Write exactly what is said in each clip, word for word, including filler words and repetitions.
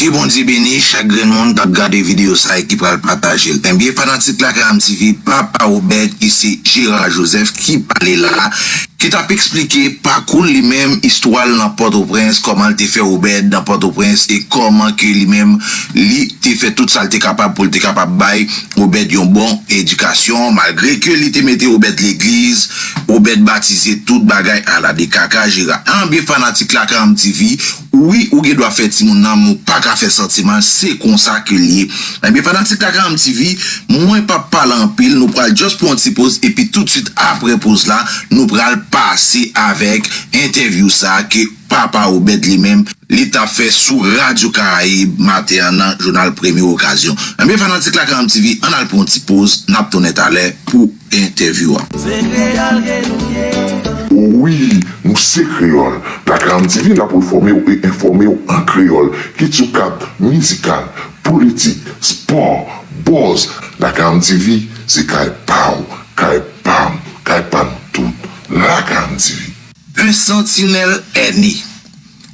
Ke Bondye beni chak grenn moun k ap gade videyo sa a e ki pral pataje l. Ebyen, fanatik Lakay Ann T V, papa Obed, ki se Gérard Joseph, ki pale la, ki t ap eksplike pakou l li menm, istwa l nan Pòtoprens, kòman l te fè Obed nan Pòtoprens e kòman ke li menm li te fè tout sa l te kapab pou l te kapab bay Obed yon bon edikasyon, malgre ke li te mete Obed legliz, Obed batize, tout bagay ala de kaka Jera. Ebyen, fanatik Lakay Ann T V, wi, ou gen dwa fè timoun nan, men ou pa ka fè santiman, se konsa ke l ye. Ebyen, fanatik Lakay Ann T V, mwen p ap pale anpil, nou pral just pran yon ti poz, epi toutswit apre poz la, nou pral pase avèk entèvyou sa a ke papa Obed li menm, li t ap fè sou Radyo Karayib maten an nan jounal Premye Okazyon. Ebyen, fanatik Lakay Ann T V, ann al pran yon ti poz, n ap tounen talè pou entèvyou a. Se kreyòl ke nou ye. Wi, nou se kreyòl. Lakay Ann T V, n ap enfòme w e enfòme w an kreyòl. Kit sou kat mizikal, politik, spò, buzz, Lakay Ann T V, se kay pa w, kay pa m, kay pa n tout. Lakay Ann T V. Un sentinelle est né.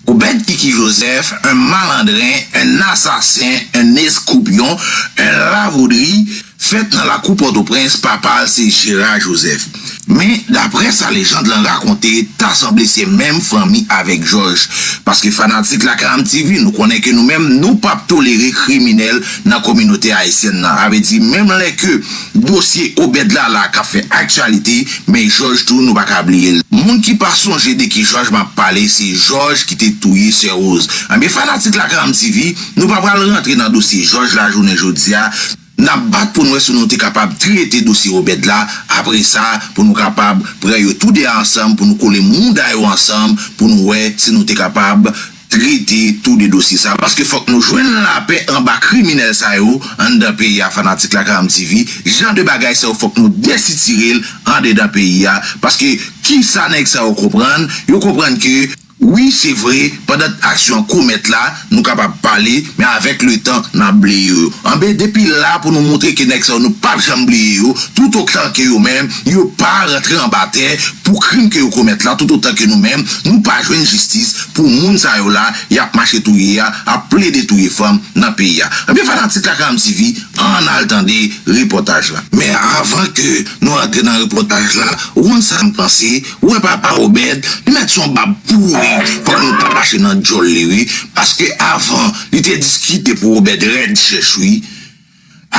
Obed Kiki Joseph, un malandren, un assassin, un escoupion, un lavaudri, fèt nan lakou Pòtoprens, papa l se Gérard Joseph. Men, daprè sa lejand lan rakonte, ta sanble se menm fanmi avèk Jòj. Paske fanatik Lakay Ann T V, nou konnen ke nou menm, nou p ap tolere kriminèl nan kominote ayisyèn nan. A vle di, menm lè ke dosye Obed la la k ap fè aktyalite, men Jòj tou, nou pa ka bliye l. Moun ki pa sonje de ki Jòj m ap pale, se Jòj ki te touye sè Rose. Ebyen, fanatik Lakay Ann T V, nou pa pral rantre nan dosye Jòj la jounen jodi a. N ap bat pou n wè si nou te kapab trete dosye Obed la. Apre sa, pou nou kapab pran yo tou de ansanm, pou nou kole mouda yo ansanm, pou nou wè si nou te kapab trete tou de dosye sa. Paske fòk nou jwenn lapè anba kriminèl sa yo anndan peyi a, fanatik Lakay Ann T V. Jan de bagay sa yo, fòk nou desitire l andedan peyi a. Paske kisa nèg sa yo konprann? Yo konprann ke wi, se vre, pandan aksyon an komèt la, nou kapab pale, men avèk letan, n ap bliye yo. Anben, depi la, pou nou montre ke nèg sa yo, nou p ap janm bliye yo, toutotan ke yo menm, yo pa rantre anba tè pou krim ke yo komèt la, toutotan ke nou menm, nou pa jwenn jistis pou moun sa yo la, y ap mache touye a, ap plede touye fanm nan peyi a. Anben, fanatik Lakay Ann T V, ann al tande repòtaj la. Men avan ke nou antre nan repòtaj la, ou konn sa m panse, ou wè papa Obed, li mèt se yon bab pouri, fòk nou tapache nan djòl li, wi. Paske avan, li te diskite pou Obed rèd chèch, wi.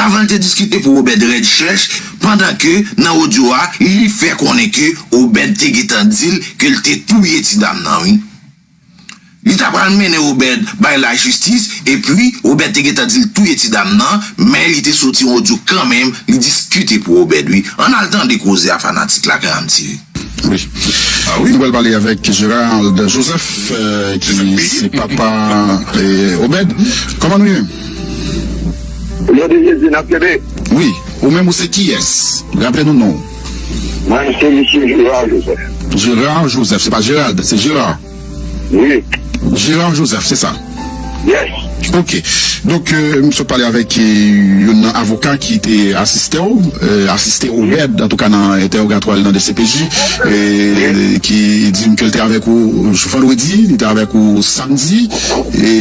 Avan li te diskite pou Obed rèd chèch, pandan ke nan odyo a, li fè konnen ke Obed te gentan di l ke l te touye ti dam nan, wi. Li ta pral mennen Obed bay lajistis, epi Obed te gentan di l touye ti dam nan, men li te soti yon odyo kanmenm, li diskite pou Obed, wi. Ann al tande koze a, fanatik Lakay Ann T V. Wi. Ah wi, nou pral pale avèk Gérald Joseph, euh, ki se papa, euh, Obed. Kòman nou ye? Non de Jezi, n ap kenbe. Wi, ou menm ou se kiyès? Raple nou non. Mwen se Mesye Gérard Joseph. Gérard Joseph, se pa Gérald, se Gérard. Wi. Gérard Joseph, se sa? Yes. Ok. Donk, euh, m sot pale avèk, euh, youn nan avoka ki te asiste w, euh, asiste Obed, antouka nan entèwogatwa l nan D C P J, euh, ki di m ke l te avèk ou vandredi, li te avèk ou samdi. E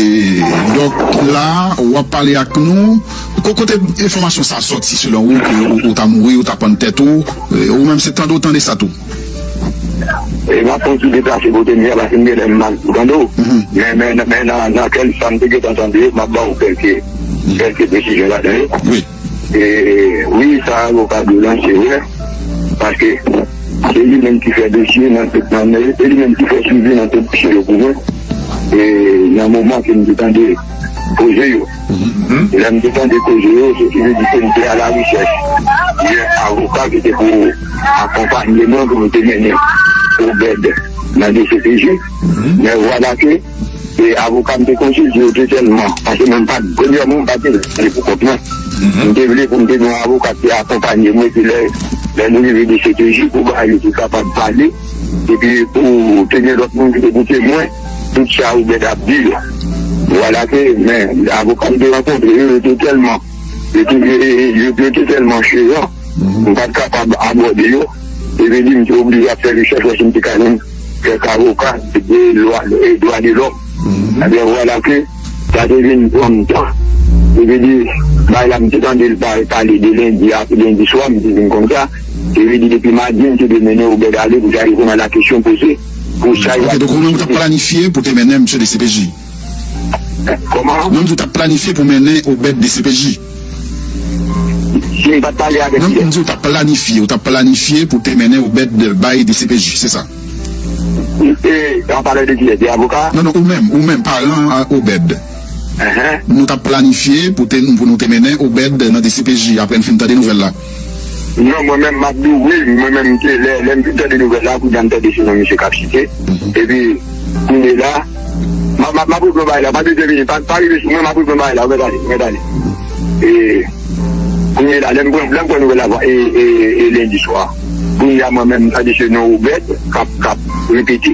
donk, la, w ap pale ak nou. Ko-, kote enfòmasyon sa a sòti, selon ou, ke ou, ou ta mouri, ou ta pann tèt ou, euh, ou menm se tande w tande sa tou? E m ap pran ti deplase kote m ye a, paske m gen lè m mal pou tande w. Men, men, men nan, nan kèk sa m te gentan tande yo, m ap ba w kèlke, kèlke presizyon ladan yo. Wi. E, wi, sa avoka di w lan, se vre. Paske se li menm ki fè dosye nan tout, nan, se li menm ki fè swivi nan tout dosye yo pou mwen. E nan moman ke m te tande koze yo. Lè m te tande koze yo, se ki vle di ke m te a la rechèch. Gen avoka ki te pou akonpanye mwen pou m te mennen Obed nan D C P J. Men vwala ke, e avoka m te konsilte yo te tèlman, paske mwen m pa t, premyèman, m pa te vle pou kont mwen. M te vle pou m te gen yon avoka ki akonpanye mwen, epi lè, lè nou rive D C P J, pou bagay yo te kapab pale, epi pou te gen lòt moun ki te pou temwen tout sa Obed ap di yo. Vwala ke, men, avoka m te rankontre yo, yo te tèlman, yo te, yo, yo te tèlman cheyan, m pa t kapab abòde yo. Epi li, m te oblije ap fè rechèch, wè si m te ka jwenn kèk avoka de lwa, e dwa de lòm. Ebyen, vwala ke, Sa te vin pran m tan. Epi di, bay la, m te tande l pa- pale de lendi a, lendi swa, m te vin konn sa. Epi di, depi madi, m te dwe mennen Obed ale pou l ta reponn a la kesyon poze. Pou sa yo. Ok, donk ou menm ou t ap planifye pou te mennen misye D C P J? Kòman? Ou menm ou t ap planifye pou mennen Obed D C P J? Si m pa t pale avèk li. Non, m di ou t ap planifye, ou t ap planifye pou te mennen Obed bay D C P J, se sa? E, an pale de kiyès? De avoka? Non, non, ou menm, ou menm, paran a Obed. Enhen. Nou t ap planifye pou te, pou nou te mennen Obed nan D C P J apre n fin tande nouvèl la. Non, mwen menm, m ap di w wi, mwen menm, m te, lè, lè m fin tande nouvèl la, kounye a m tande se non misye k ap site. Epi, kounye la, m ap, m ap, m ap regle bagay la, pa bezwen vini, pa, pa rive sou mwen, m ap regle bagay la, ou mèt ale, ou mèt ale. E, kounye la, lè m pran, lè m pran nouvèl la, e, e, e lendi swa. Kounye a, mwen menm, m tande se non Obed k ap, k ap repete.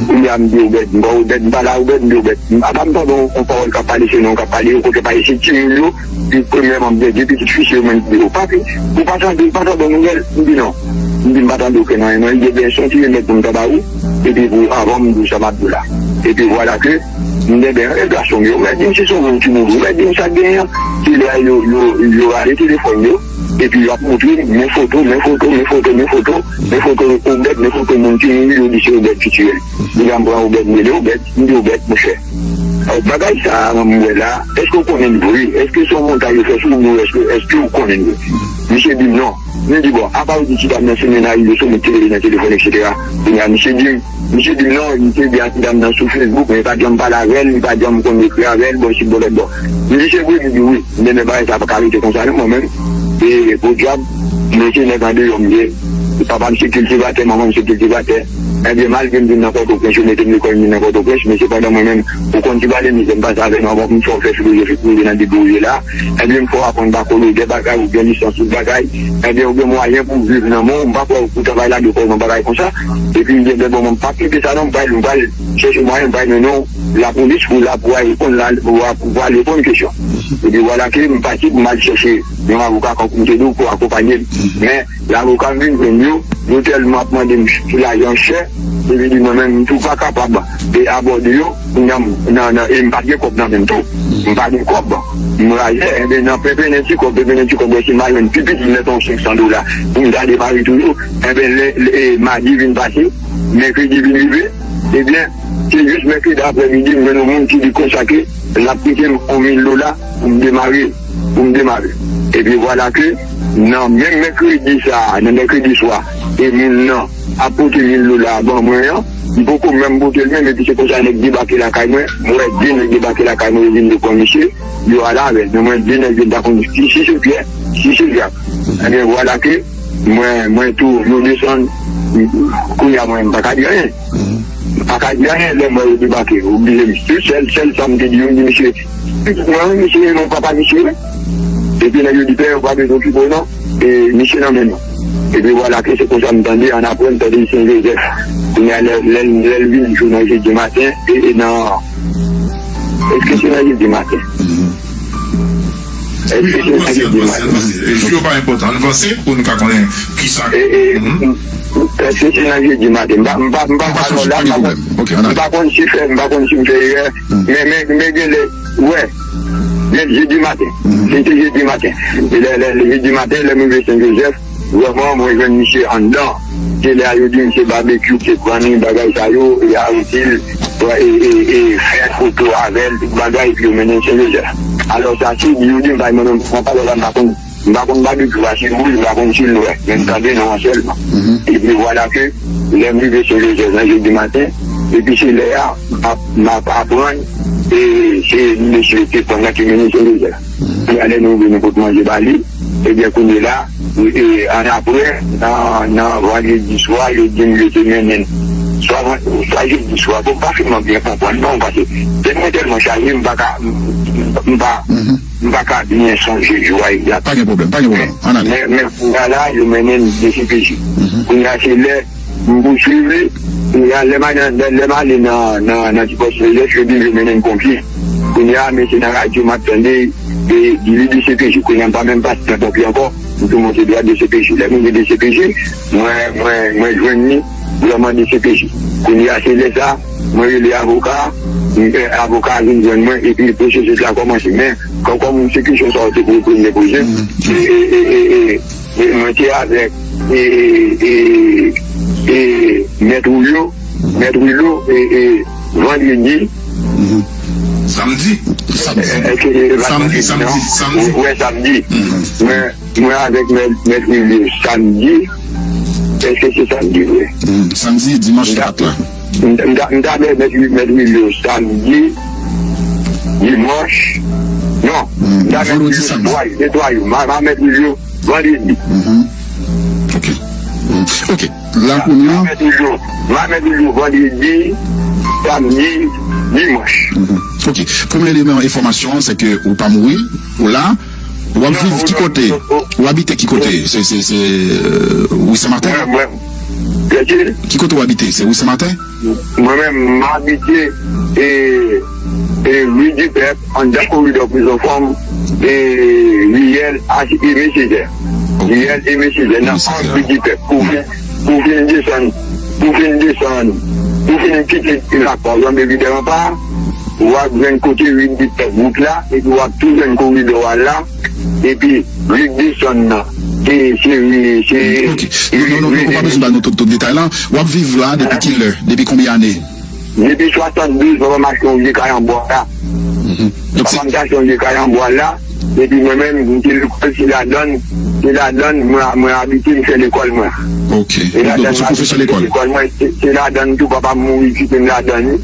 Kounye a, m di Obed, m ba Obed, m pale a Obed, m di Obed, apa m tande yon, yon pawòl k ap pale, se non k ap pale, yo kote pale, se timoun yo, pi premyèman, m gen de pitit fi, se yo menm ki di, ou pa, ou pa tande, ou pa tande nouvèl? M di non. M di, m pa tande okenn anyen, non, li gen byen son ti remèd pou m ta ba ou, epi pou avan m di w sa m ap di w la. Epi vwala ke, m gen byen, e gason m yo, mèt di m si se yon moun ki mouri, mèt di m sa k genyen an. Se lè yo, yo, yo rale telefòn yo, epi y ap montre m, men foto, men foto, men foto, men foto, men foto Obed, men foto moun ki mouri, yo di se Obed ki tiye l. Deja m pran Obed, m rele Obed, m di Obed, monchè. Bagay sa a, m wè la, èske w konnen l vre? Èske se yon montay yo fè sou ou, oubyen èske, èske w konnen l vre? Misye di m non. M di, bon, apa w di ti dam nan se mennaj li, se ou menm ki rele nan telefòn, etsetera. Kounye a, misye di m, misye di m non, li te di a ti dam nan sou Facebook, men li pa t janm pale avè l, li pa t janm konn ekri avè l, bò isit, bò lòt bò. M di, se vre? Li di wi. Men, men bagay sa pa ka rete konsa non, mwen menm. E podyab, men se nèg andeyò m ye. Papa m se kiltivatè, manman m se kiltivatè. Ebyen, malgre m vin nan Pòtoprens, yo mete m lekòl, m vin nan Pòtoprens, men sepandan mwen menm, ou konn ti pale mizè m pase avè nou, anvan m fè w fè filozofi pou rive nan degrè w ye la. Ebyen, m fè w aprann bakolo, de bagay, ou gen lisans, tout bagay. Ebyen, ou gen mwayen pou w viv nan men w, m pa kwè ou travay la de kò w nan bagay konsa. Epi, m gen de bon, m pa kite sa non, m pral, m pral chèche mwayen, m pral mennen w lapolis pou la, pou al reponn la, pou, pou al reponn kesyon. Epi, vwala ke m pati pou m al chèche yon avoka, kòm m te di w, pou akonpanye m. Men, lavoka m vin jwenn yo, yo tèlman ap mande m ti lajan chè, epi di mwen menm, m tou pa kapab e abòde yo, nan, nan, nan, e m pa t gen kòb nan men m tou. M pa gen kòb. M raje, enben, nan penpennen ti kòb, penpennen ti kòb, wè si m pa jwenn pi piti m mèt yon senk san dola pou m ta demare toujou. Enben, lè, lè, e, madi vin pase, mèkredi vin rive, ebyen, se jis mèkredi aprèmidi, m jwenn yon moun ki di konsa ke l ap prete m yon mil dola pou m demare, pou m demare. Epi vwala ke nan menm mèkredi sa a, nan mèkredi swa, e moun nan ap pote mil dola a ban mwen an, m poko menm pote l menm, epi se konsa nèg debake lakay mwen, m wè de nèg debake lakay mwen, yo vin yo pran misye, yo ale avè l. Men mwen, de nèg yo m pa konn si, si se Pyè, si se Jak. Ebyen, vwala ke mwen, mwen tou, yo desann, kounye a mwen, m pa ka di anyen. M pa ka di anyen, lè m wè yo debake, oblije m. Se sèl, sèl sa m te di yo, m di, mesye, pitit mwen, wi, misye, e non papa misye, wi. Epi lè yo di, pè, yo pa bezwen okipe w, non. E misye nan men nou. Epi vwala ke se konsa m tande, annapre m tande Sen Jozèf. Kounye a, lè, lè, lè l vin jou nan jedi maten, e, e nan, èske se nan jedi maten? Èske se nan jedi maten? Jou yo pa enpòtan. Ann vanse pou nou ka konnen kisa. E, e, èske se nan jedi maten? M pa, m pa, m pa, alò la, m pa konn, m pa konn si fè, m pa konn si m fè erè. Men, men, men gen lè, wè, men jedi maten. Se te jedi maten. E lè, lè, lè jedi maten, lè m rive Sen Jozèf, vrèman, mwen jwenn misye anndan. Se lè a yo di m se Babekyou ki te pran li, bagay sa yo, e arete l, e, e, e fè foto avè l, tout bagay, epi yo mennen l Sen Jozèf. Alò sa, se di yo di m, bay mwen menm, mwen pa wè la, m pa konn, m pa konn Babekyou a, se wouj, m pa konn si l nwè, men m tande non an sèlman. Epi vwala ke, lè m rive Sen Jozèf nan jedi maten, epi se lè a, m ap, m ap aprann, e se mesye te pran nan ki mennen Sen Jozèf. Kounye a lè nou rive, nou pot manje ba li. Ebyen, kounye la, e, annapre, nan, nan vandredi swa, yo di m yo te mennen l. Swa van-, swa jedi swa, bon, m pa finman byen konprann, non, paske tèt mwen tèlman chaje, m pa ka, m pa, m pa ka byen sonje jou a egzak. Pa gen pwoblèm, pa gen pwoblèm. Ann ale. Men, men kounye a la, yo mennen l D C P J. Kounye a, se lè m pouswiv li. Kounye a, lè m al nan, lè, lè m ale nan, nan, nan ti pòs Jozèf, yo di m yo mennen m ponpye. Kounye a, men se nan radyo m ap tande, e, di li D C P J. Kounye a, m pa menm pase nan ponpye ankò. M tou monte dwat D C P J. Lè m rive D C P J, mwen, mwen, mwen jwenn li vrèman D C P J. Kounye a, se lè sa, mwen rele avoka, m, e, avoka a vin jwenn mwen, epi pwosesis la kòmanse. Men, kòm, kòm se kesyon sa yo te pou premye pwoze, e, e, e, e, e, e, mwen te avèk, e, e, e, e, mèt Willo, mèt Willo, e, e, vandredi. Samdi. Samdi. Èske se pa samdi, samdi, samdi? Wè, samdi. Mwen, mwen avèk mèt, mèt Willy samdi. Èske se samdi vre? Samdi, dimanch, se pa la. M ta, m ta, m ta avèk mèt, mèt Willy samdi, dimanch. Non, m ta avèk vandredi, Willy samdi. Twa, se twa jou. M a, m a mèt Willy vandredi. Ok. Ok. La kounye a. M a mèt Willy vandredi, samdi, dimanch. Ok. Premye eleman enfòmasyon an, se ke ou pa mouri, ou la, w ap viv ki kote? Ou abite ki kote? Se, se, se, euh, Wi Sen Maten? Ki kote w abite? Se Wi Sen Maten? Mwen menm, m abite, e, e, Ri Dipèp, anndan koridò prizon fanm, e, riyèl Aimé Césaire. Riyèl Aimé Césaire, nan ann Ri Dipèp. Pou fin, pou fin desann, pou fin desann, pou fin kite lakòz an, evidaman pa, w ap jwenn kote Ri Dipèp wout la, epi w ap tou jwenn koridò a la, epi ri desann nan. Se, se, se, ok. Non, non, non, non, ou pa bezwen ba nou tout, tout detay la. W ap viv la depi ki lè? Depi konbyen ane? Depi swasanndouz, papa m achte yon vye kay an bwa la. Papa m te achte yon vye kay an bwa la. Epi mwen menm, m te lekòl, se ladann, se ladann, mwen, mwen abite, m fè lekòl mwen. Ok. Donk, ou se pwofesè lekòl? Lekòl mwen, se, se ladann tou, papa m mouri, kite m ladann li.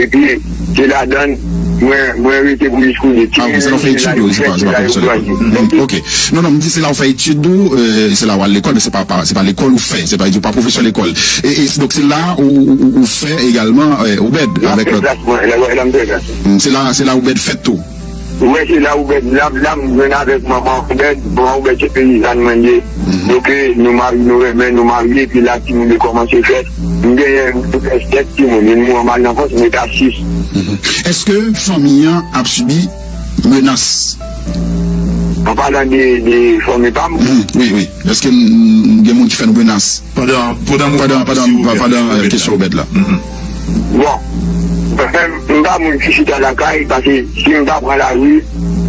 Epi, se ladann, mwen, mwen rete pou jis kounye. Ah, ok, se la w fè etid ou, se pa, se pa pwofesè lekòl. Ok. Non, non, m di se la w fè etid ou, euh, se la w al lekòl, men se pa, pa, se pa lekòl ou fè, se pa, ou pa pwofesè lekòl. E, e, donk, se la ou, ou, ou, ou fè egalman, euh, Obed, avèk lòt. Mm, se la, se la Obed fèt tou. Ou wè, se la Obed, la, la, m jwenn avèk manman Obed, manman Obed se peyizàn mwen ye. Donk, eh, nou mari, nou renmen, nou marye, epi la, timoun yo kòmanse fèt. M genyen, m fè sèt timoun, youn mouri an malnafans, m rete a sis. Èske fanmi an ap sibi menas? An palan de, de fanmi pa m? Wi, wi. Èske m, m gen moun ki fè nou menas? Pandan, pandan, pandan, pandan, pandan, euh, kesyon Obed la. Bon, m pa moun ki chita lakay, paske si m pa pran lari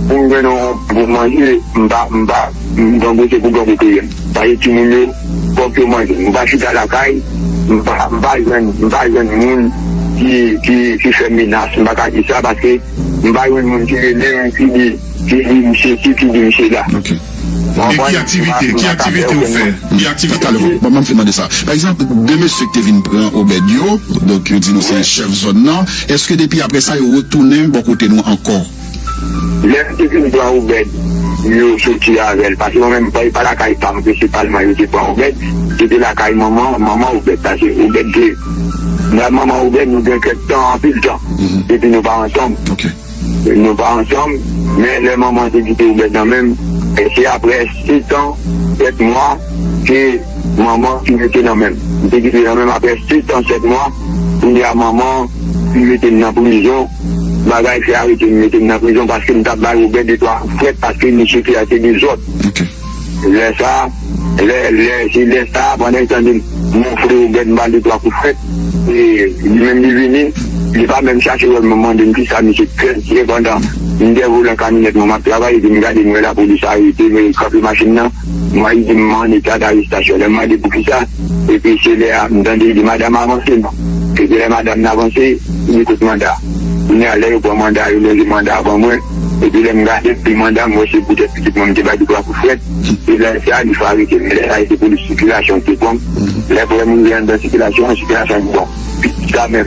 pou m jwenn yon pou manje, m pa, m pa, m gangote pou gangote ye. Paske timoun yo, fòk yo manje. M pa chita lakay, m pa, m pa jwenn, m pa jwenn moun ki, ki, ki fè menas. M pa ka di sa paske m pa jwenn moun ki rele m, ki di, ki di m se si, ki di m se la. Ok. Men ki aktivite, ki aktivite ou fè? Ki aktivite? Talè, bon, m ap fin mande sa. Pa egzanp, de mesye ki te vin pran Obed yo, donk yo di nou se chèf zòn nan, èske depi apre sa yo retounen bò kote nou ankò? Lè yo te vin pran Obed, yo soti avè l, paske mwen menm, pa, pa lakay pa m prensipalman yo te pran Obed, se te lakay manman, manman Obed, paske Obed te, mwen, manman Obed, nou gen kèk tan, anpil tan, depi nou pa ansanm. Ok. Nou pa ansanm, men lè manman te kite Obed nan men m, e se aprè sèt an, sèt mwa ke manman fin mete nan men m. Li te kite nan men m aprè sèt an, sèt mwa, kounye a manman fin mete m nan prizon. Bagay fè arete m, mete m nan prizon paske m t ap bay Obed de twa kout frèt paske misye te ase dezòd. Ok. Lè sa, lè, lè, se lè sa, pandan l tande m, m ofri Obed m ba l de twa kout frèt, e li menm li vini, li pa menm chache wè m, mande m kisa misye t fè, sepandan, m dèyè volan kamyonèt mwen, m ap travay, epi m gade, m wè lapolis arete m, e kanpe machin nan, m wè li di m an eta darestasyon. Lè m mande poukisa, epi se lè a, m tande li di, "Madanm, avanse non." Epi lè madanm nan avanse, li di, "Kote manda?" Kounye a, lè yo pran manda, yo lonje manda avan mwen, epi lè m gade, epi manda, m wè se poutèt pitit mwen, m te bay de twa kout frèt. E lè sa, li fè arete m. Lè sa, se polis sikilasyon ki te pran m. Lè pou moun gen anndan sikilasyon, sikilasyon di bon, pitit sa menm,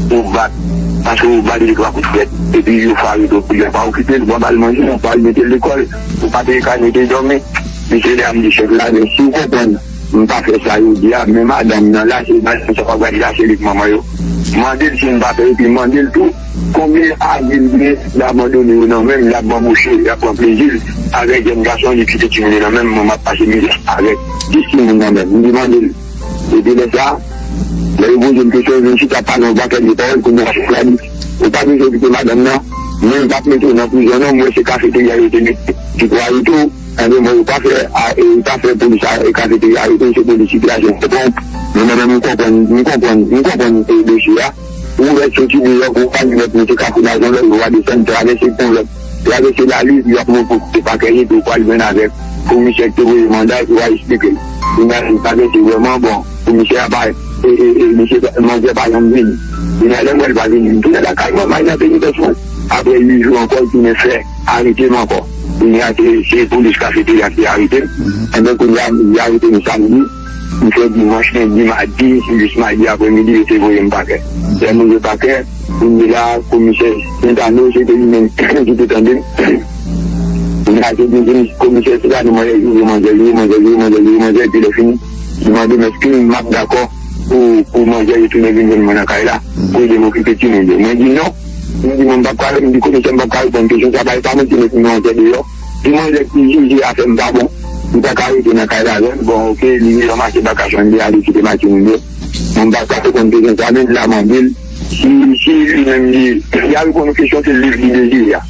ou bat, paske ou bat li de twa kout frèt. Epi yo fè arete w, ou pa okipe l, ou pa ba l manje, ou pa al mete l lekòl, ou pa peye kay, mete l dòmi. Misye di a m di chèf la, men si w konprann, m pa fè sa yo di a, men madanm nan la, se madanm sa w ap gade la, se li k manman yo. Mande l si m pa fè, epi mande l tou, konbyen ane l gen, l abandone yo nan men m, l ap banboche, l ap pran plezi l avèk jèn gason, li kite timoun yo nan men m, mwen m ap pase mizè avèk dis timoun nan men m. M di mande l. Epi lè sa, lè yo poze m kesyon, yo vin chita pale yon pakèt de pawòl, kounye a chèf la di, ou pa bezwen kite madanm nan, mwen m p ap mete w nan prizon non, m wè se kafeterya yo te mete, ki pou arete w. Ebyen, bon, yo pa fè, a, e, yo pa fè polis a, e, kafeterya arete, se polis sikilasyon. Bon, men mwen menm, m konprann, m konprann, m konprann, e, dosye a. Ou mèt soti deyò, ou pa mèt monte Kafou Lajan, lè ou va desann, travèse pon lòt, travèse lari, y ap montre kote pakè ye, epi ou pral jwenn avèk komisè ki te voye manda, epi w a eksplike l. Kounye a, li travèse vrèman, bon, komisè a pa, e, e, e, misye, manzè pa janm vini. Kounye a, lè m wè l pa vini, m tounen lakay mwen, m al nan penitansye. Apre uit jou ankò, l tounen fè arete m ankò. Kounye a, se, se polis kafeterya ki arete m. Enben, kounye a, li arete m samdi. M fè dimanch, lendi, madi, se jis madi apremidi, yo te voye m pakè. Lè m rive pakè, kounye la, komisè Sentano, se te li menm ki te tande m. Kounye a, se te komisè Sentano, mwen, joure manzè, joure manzè, joure manzè, joure manzè, epi lè fini, li mande m èske m ap dakò pou, pou manzè yo tounen vin jwenn mwen nan kay la, pou ede m okipe timoun yo. Mwen di non. M di, mwen, m p ap ka, m di, komisè, m p ap ka reponn kesyon sa, pa, pa mete manzè deyò. Di manzè ki jije afè m pa bon, li pa ka rete nan kay la avè m. Bon, oke, li ranmase bagaj li, li ale kite m ak timoun yo. Mwen, m pa ka reponn kesyon sa, men la, m mande l si, si li menm li, li a reponn kesyon, se liv li dezire a.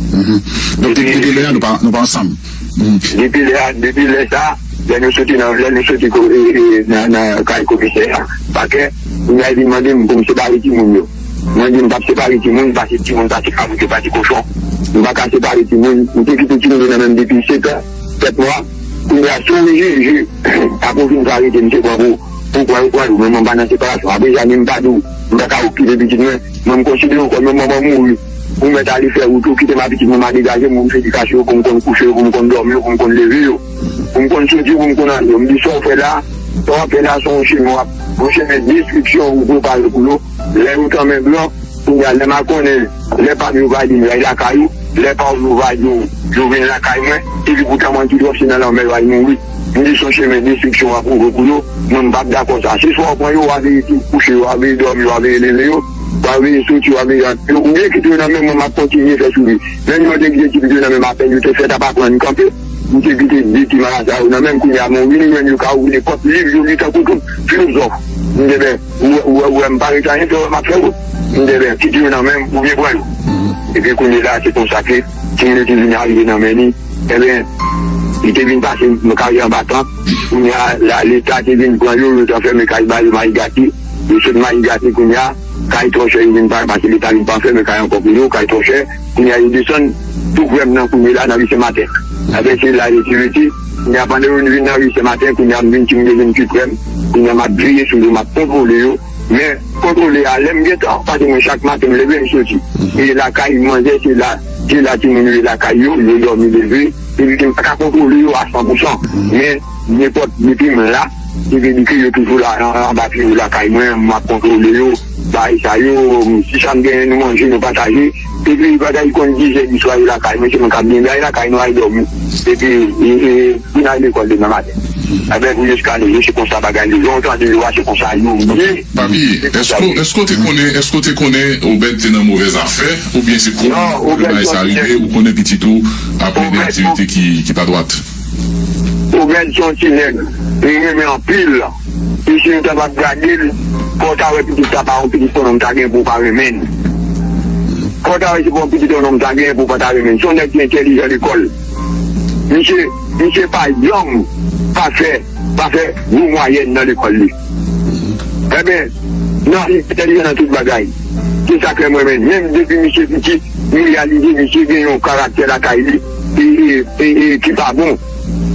Mhm. Donk, depi, depi lè a, nou pa, nou pa ansanm. Mhm. Depi lè a, depi lè sa, lè nou soti nan, lè nou soti ko-, e, e, nan, nan kay komisè a, pakè, li a vin mande m pou m separe timoun yo. Mwen di m p ap separe timoun, paske timoun pa se kabrit, yo pa se kochon. M pa ka separe timoun. M te kite timoun yo nan men m depi senk an, sèt mwa. Kounye a, si w jije, apre w fin fè arete m, se pran pou, pou pran, ou pran, ou, men mwen pa nan separasyon. Apre sa, menm m pa di w, m pa ka okipe pitit mwen. Mwen, m konsidere w kòm yon manman mouri. Ou mèt ale fè wout ou, kite m ak pitit mwen, m a degaje m, pou m fè edikasyon yo, pou m konn kouche yo, pou m konn dòmi yo, pou m konn leve yo, pou m konn soti yo, pou m konn antre yo. M di sa w fè la, sa w ap fè la, se yon chemen w ap, yon chemen destriksyon ou prepare pou yo. Lè yo tanmen blan, kounye a, lè m a konnen, lè pa m yo va di m ray lakay ou, lè pa w yo va di w, yo vin lakay mwen, epi poutan mwen ki dwòp se nan lanmè yo al mouri. M di se yon chemen destriksyon w ap ouvri pou yo, mwen m p ap dakò sa. Se swa w pran yo, w a veye tou kouche yo, w a veye dòmi yo, w a veye leve yo, w a veye soti yo, w a veye antre yo, oubyen kite yo nan men mwen, m ap kontinye fè souri. Menm jan w te kite ti pitit yo nan men m, apèn yo te fèt ap aprann kanpe, m te kite de ti marasa yo nan men m, kounye a mwen vin jwenn yo ka ouvri nenpòt liv yo li tankou tout filozòf. M di, ben, ou, ou, ou wè m pa ret anyen, fè wè m ap fè wout. M di, ben, kite yo nan men m, oubyen pran yo. Epi kounye la, se konsa ke timoun yo te vin arive nan men li. Ebyen, li te vin pase nan karyè anba tan. Kounye a, la, Leta te vin pran yo, yo t anfème kay ba yo Mayigati. Yo sot Mayigati kounye a, kay twò chè yo vin pa, paske Leta vin pa anfème kay ankò pou yo, kay twò chè. Kounye a, yo desann tou prè m nan kounye la, nan ri Sen Maten. Ebyen, se la yo te rete. Kounye a, pandan yo vin nan ri Sen Maten, kounye a, m vin, timoun yo vin pi prè m. Kounye a, m ap veye sou yo, m ap kontwole yo. Men, kontwole a, lè m gentan, paske mwen, chak maten, m leve, m soti. E lakay manzè, se la, se la timoun yo ye lakay yo, yo dòmi leve. Epi ke m pa ka kontwole yo a san pou san. Men, nenpòt, depi m la, se vle di ke yo toujou la, an, anba pye yo lakay mwen, m ap kontwole yo, bagay sa yo, si sa m genyen nou manje, nou pataje. Epi, bagay konn diz è di swa yo lakay mwen, se mwen k ap gen bagay lakay nou al dòmi. Epi, e, e, vin al lekòl demen maten. Avèk ou jiska nou, se konsa bagay li ye. Jan w tande yo a, se konsa yo ye. Papi, èske, èske w te konnen, èske w te konnen Obed te nan movèz afè, oubyen se kou bagay sa rive, ou konnen pitit ou ap mennen aktivite ki, ki pa dwat? Obed se yon ti nèg, li renmen anpil. E si nou ta p ap gade l, fò w ta wè pitit sa pa yon pitit konnen w ta gen pou w pa renmen l. Fò w ta wè se pa yon pitit konnen w ta gen pou w pa ta renmen l. Se yon nèg ki entèlijan lekòl. Misye, misye pa janm pa fè, pa fè gwo mwayèn nan lekòl li. Ebyen, nan, li entèlijan nan tout bagay. Se sa k fè mwen menm, menm depi misye piti, m reyalize misye gen yon karaktè lakay li, e, e, e, e, ki pa bon,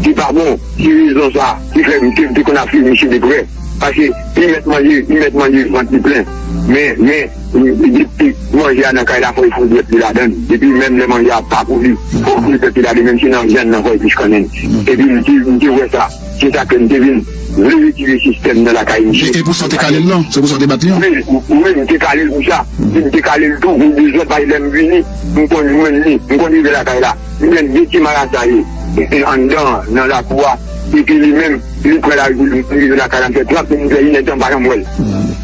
ki pa bon. Se rezon sa ki fè m te, te konn ap swiv misye de prè. Paske li mèt manje, li mèt manje vant li plen. Men, men, li, li, li, manje a nan kay la, fò l fout dwèt li ladan l. Epi menm lè manje a pa pou li, fò l fout dwèt li ladan l, menm si nan vyann nan, fò l plis kannen. Epi m te, m te wè sa. Se sa ke m te vin vle retire sistèm nan lakay misye. E, e pou sa w te kale l lan? Se pou sa w te bat li an? Wi, wi, m te kale l pou sa. M te kale l tou pou dezòd, paske lè m vini, m konn jwenn li, m konn rive lakay la. M jwenn de ti marasa yo, e, e, anndan, nan lakou a. Epi li menm, li pran lari pou li, m rive lakay la, m fè trant minit, fè inèdtan, m pa janm wè l.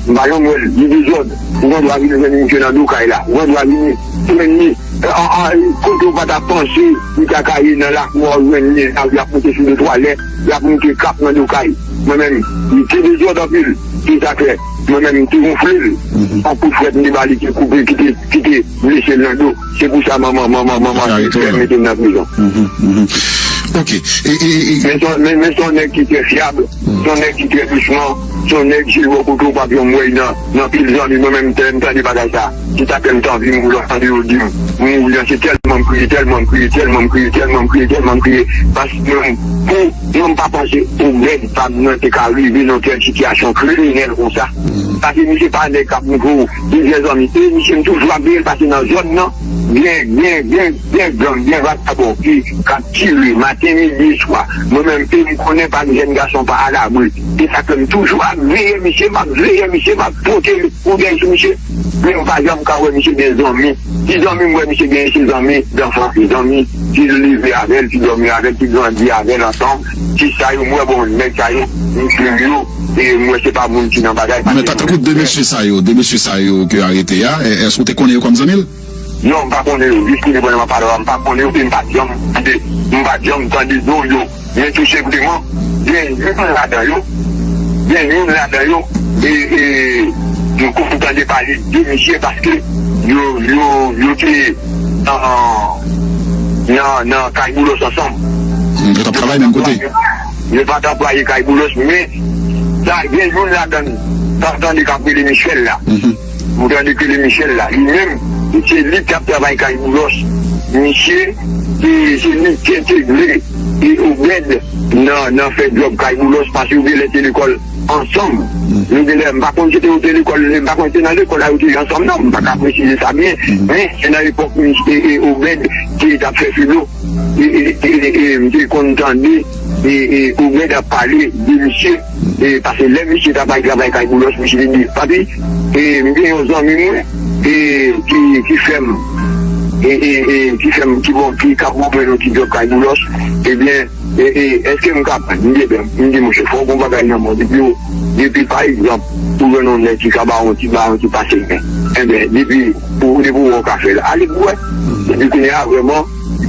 M pa janm wè l. Li dezòd. Ou gendwa vin jwenn misye nan do kay la. Ou gendwa vin jwenn li, an, an, kote w pa ta panse li ta ka ye nan lakou a, ou jwenn li, y ap monte sou de twalèt, y ap monte kap nan do kay. Mwen menm, li te dezòd anpil. Se sa k fè, mwen menm, m te wonfle l. Yon kout frèt m te ba li ki koupe, ki te, ki te blese l nan do. Se pou sa manman, manman, manman te fè mete m nan prizon. Ok. E, e, e, Men se yon- men- men se yon nèg ki trè fyab, se yon nèg ki trè dousman, se yon nèg si w kote w p ap janm wè l nan nan pil zanmi. Mwen menm, m tande bagay sa, se sa fè m t anvi mouri lè m tande yo di m mouri an. Se tèlman m kriye, tèlman m kriye, tèlman m kriye, tèlman m kriye, tèlman m kriye. Paske mwen, pou mwen, m pa panse Obed pa nan te ka rive nan tèl sitiyasyon kriminèl konsa. Paske misye pa nèg k ap montre w plizyè zanmi. E misye, m toujou ap veye l pase nan zòn nan. Gen, gen, gen, gen gang, gen vakabon ki k ap tire maten, midi, swa. Mwen menm, e m konnen pa gen jèn gason pa alabri. Se sa fè m toujou ap veye misye, m ap veye misye, m ap pote koudèy sou misye. Men m pa janm ka wè misye gen zanmi. Ti zanmi m wè misye genyen, se zanmi danfans, se zanmi ki leve avè l, ki dòmi avè l, ki grandi avè l ansanm. Se sa yo m wè, bon, nèg sa yo, m plim yo, e m wè se pa moun ki nan bagay. Men tankou de mesye sa yo, de mesye sa yo ke arete a, e- èske w te konnen yo kòm zanmi l? Non, m pa konnen yo. Jis kounye a, pandan m ap pale w la, m pa konnen yo, e m pa t janm tande, m pa t janm tande non yo. Men tou senpleman, gen youn ladan yo, gen youn ladan yo, e, e, m konn tande pale de misye paske yo, yo, yo te nan, nan, nan Kay Boulos ansanm. Yo t ap travay menm kote? Yo pa t anplwaye Kay Boulos, men sa, gen youn ladan m, m tande k ap rele Michel la. Ou tande ke le Michel la, li menm, se li k t ap travay kay Boulos. Misye, se, se li ki entegre e Obed nan, nan fè djòb kay Boulos, paske yo genlè te lekòl ansanm. Yo genlè, m pa konn si te yo te lekòl, m pa konn si te nan lekòl la yo te ye ansanm, non, m pa ka presize sa byen. Men se nan epòk misye, e, Obed ki t ap fè filo. E, e, e, e, m te konn tande, e, e, Obed ap pale de misye, e, paske lè misye t ap al travay kay Boulos, misye te di, "Papi, e, m gen yon zanmi mwen, e, ki, ki fè m, e, e, e, ki fè m, ki bon, ki ka pran mwen yon ti djòb kay Boulos, ebyen, e, e, èske m ka pran?" M di, "Ebyen," m di, "monchè, fò w gen yon bagay nan men w, depi w, depi, pa egzanp, ou jwenn yon nèg ki ka ba w yon ti, ba w yon ti pase men, ebyen, depi ou, depi w wè w ka fè l, ale pou w wè." Epi kounye a, vrèman,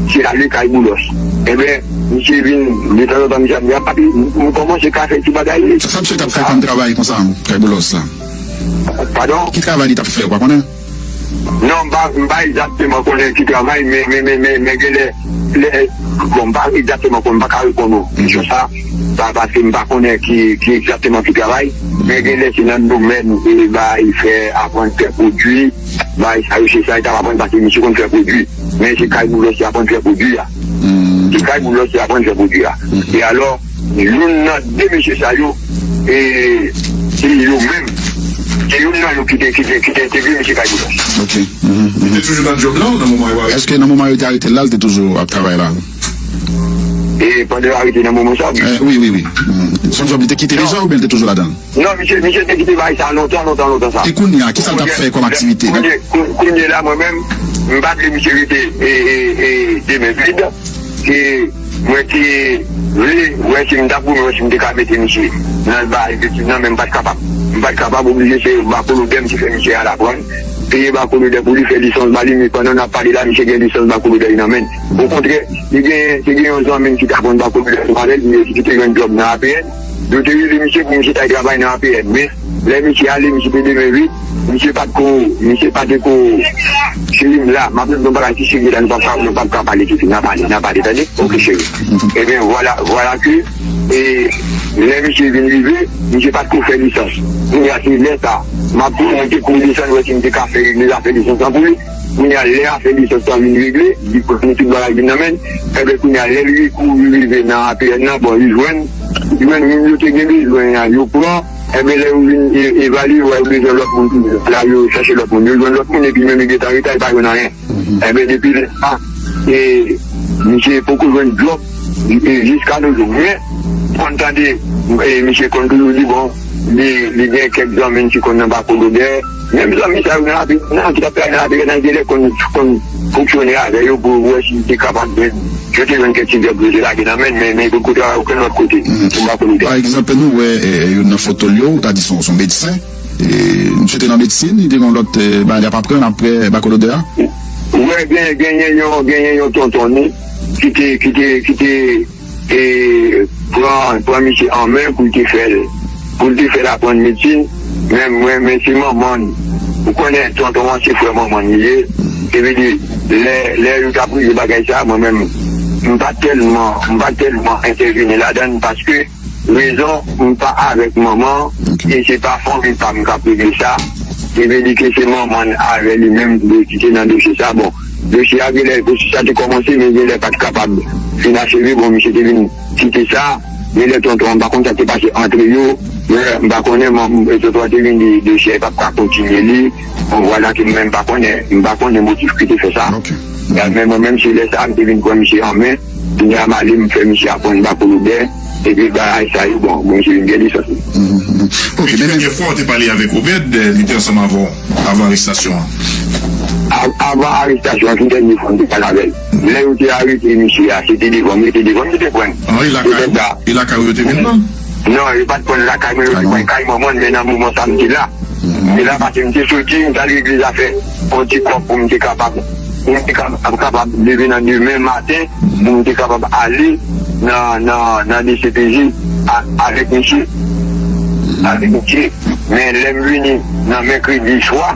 se ale kay Boulos. Ebyen, misye vin, detanzantan, misye ap di, "A, papi, m, m kòmanse ka fè ti bagay li." Sa misye t ap fè kòm travay konsa, kay Boulos la? Padon? Ki travay li t ap fè, ou pa konnen? Non, m pa, m pa egzakteman konnen ki travay, men, men, men, men, men genlè, lè, bon, m pa egzakteman konnen, m pa ka reponn ou kesyon sa, pa, paske m pa konnen ki, ki egzakteman ki travay, men genlè se nan domèn, e, bay fè, aprann fè pwodui, bay sa yo, se sa, li t ap aprann, paske misye konn fè pwodui. Men se kay Boulos li aprann fè pwodui a. Se kay Boulos li aprann fè pwodui a. E alò, youn nan de mesye sa yo, e, se yo menm. Se youn nan yo ki te, ki te, ki te entegre mesye kay Boulos. Ok. Li te toujou nan djòb la, nan moman yo arete? Èske nan moman yo te arete l la, li te toujou ap travay la? E pandan yo arete nan moman sa, wi. Eh, wi, wi, wi. Se yon djòb li te kite deja oubyen li te toujou ladan l? Non, misye, misye te kite bagay sa lontan, lontan, lontan sa. E kounye a, kisa l t ap fè kòm aktivite? Kounye, kounye, kounye la, mwen menm, m pa t vle misye rete, e, e, e, de men vid. E mwen te vle wè si m t ap goumen, wè si m te ka mete misye nan bagay efektif nan, men m pa t kapab. M pa t kapab, oblije se bakolodè m ki fè misye al aprann. Peye bakolodè pou li fè lisans ba li, men pandan n ap pale la, misye gen lisans bakolodè li nan men l. Okontrè, li gen, te gen yon zanmi m ki t ap vann bakolodè sou avè l, li te jwenn djòb nan A P N. Yo te rele misye pou misye t al travay nan A P N. Men, lè misye ale, misye te demen vit. Misye pa t ko, misye pa te ko cheri m la, m ap di w yon bagay ki serye la, nou p ap ka, nou p ap ka pale tousuit, n a pale, n a pale, tande? Ok, cheri. Ebyen, vwala, vwala ke, e, lè misye vin rive, misye pa t ko fè lisans. Kounye a, se lè sa, m ap tou, mwen te kouri desann, wè si m te ka fè regle zafè lisans lan pou li. Kounye a, lè afè lisans lan vin regle, li pran tout bagay vin nan men l. Ebyen, kounye a, lè l ri-, kouri rive nan A P N nan, bon, li jwenn, li jwenn moun yo te gen bezwen an, yo pran. Ebyen, lè yo vin e-, evalye, yo wè yo bezwen lòt moun toujou. La, yo chèche lòt moun. Yo jwenn lòt moun, epi menm li gentan reta, li pa jwenn anyen. Ebyen, depi lè sa, e, misye poko jwenn djòb, e, jiska nou jou. Men, konn tande, e, misye konn toujou di, bon, li, li gen kèk zanmi ki konn nan bakolodè. Menm zanmi sa yo nan lavi, nan ki t ap travay nan lavi, nan genlè konn, konn fonksyone avè yo pou wè si te kapab jwenn, yo te jwenn kèk ti djòb yo te lage nan men l, men, men yo potko travay okenn lòt kote, pou bakolodè. Pa egzanp, nou wè, e, youn nan foto l yo, ou ta di se yon, se yon medsen. E, misye te nan medsin, li te gen yon lòt, e, bagay l ap aprann apre bakolodè a? Wè, gen, genyen yon, genyen yon tonton nou ki te, ki te, ki te, e, pran, pran misye an men pou l te fè l, pou l te fè l aprann medsin. Men mwen, men se manman l. Ou konnen tonton an se frè manman l li ye. Se vle di, lè, lè yo t ap rive bagay sa, mwen menm, m pa tèlman, m pa tèlman entèvini ladan l paske rezon m pa avèk manman, e se pa fanmi pa m k ap regle sa. Li vle di ke se manman l avè li menm ki te nan dosye sa. Bon, dosye a genlè, pwosesis la te kòmanse, men genlè pa t kapab fin acheve. Bon, misye te vin kite sa. Genlè tonton an, m pa konn sa k te pase antre yo. Men m pa konnen, m, tonton an te vin di dosye a p ap ka kontinye li. Bon, vwala ke mwen, m pa konnen, m pa konnen motif ki te fè sa. Men mwen menm, se lè sa a, m te vin pran misye an men. Kounye a, m ale, m fè misye aprann Bako Lobè. Epi bagay sa yo, bon, bon, misye vin gen lisans li. Ok, men premye fwa ou te pale avèk Obed, li te ansanm avè w avan arestasyon an? Avan arestasyon an, se dènye fwa m te pale avè l. Lè yo te arete misye a, se te devan m, yo te devan m, yo te pran l. An, e lakay ou, e lakay ou yo te vin pran l? Non, yo pa t pran l lakay mwen, yo te pran l kay manman l, men nan moman sa a, m te la. M te la paske m te soti, m t al regle zafè yon ti kòb pou m te kapab, pou m te kapab, kapab leve nan demen maten, pou m te kapab ale nan, nan, nan D C P J a, avèk misye. Avèk misye. Men lè m vini nan mèkredi swa,